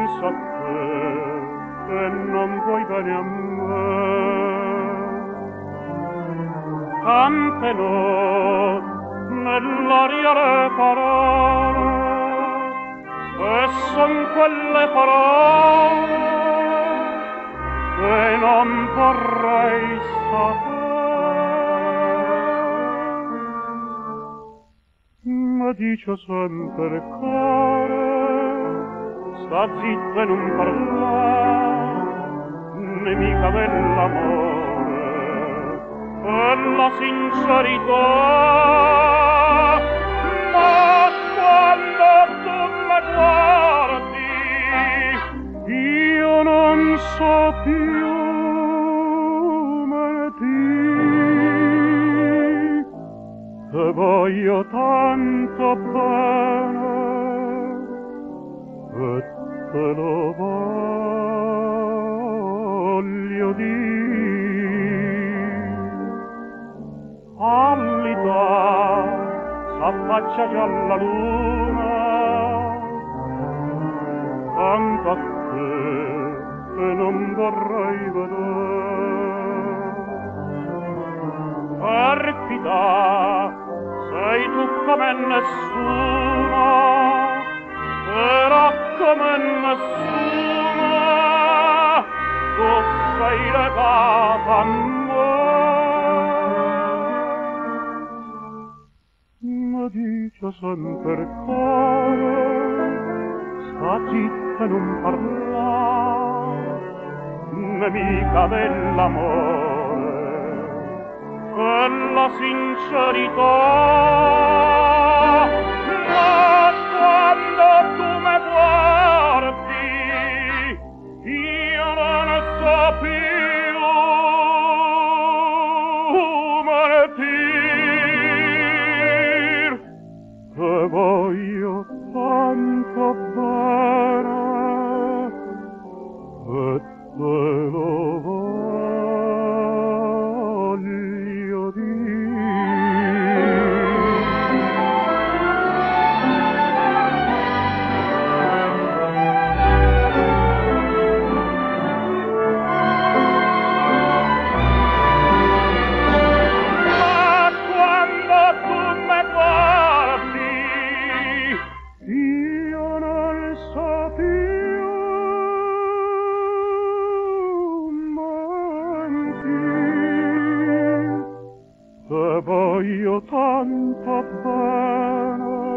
Penso a te e non vuoi bene a me. Tante no nell'aria le parole e son quelle parole che non vorrei saper. Ma dice sempre il core, sta zitto e non parlar, nemica dell'amore, per la sincerità. Ma quando tu me guardi, io non so più mentir. Te voglio tanto bene e te lo voglio dir. Pallida s'affaccia già la luna, canto a te e non vorrei veder. Perfida, sei tu come nessuna, però come nessuna, tu sei legata a me. Ma dice sempre il core, sta zitta e non parlar, nemica dell'amore, per la sincerità. Ma quando tu me guardi, io non so più mentir. Te voglio tanto bene e te lo voglio dir. Ma quando tu me guardi, io non so più mentir. Te voglio tanto bene.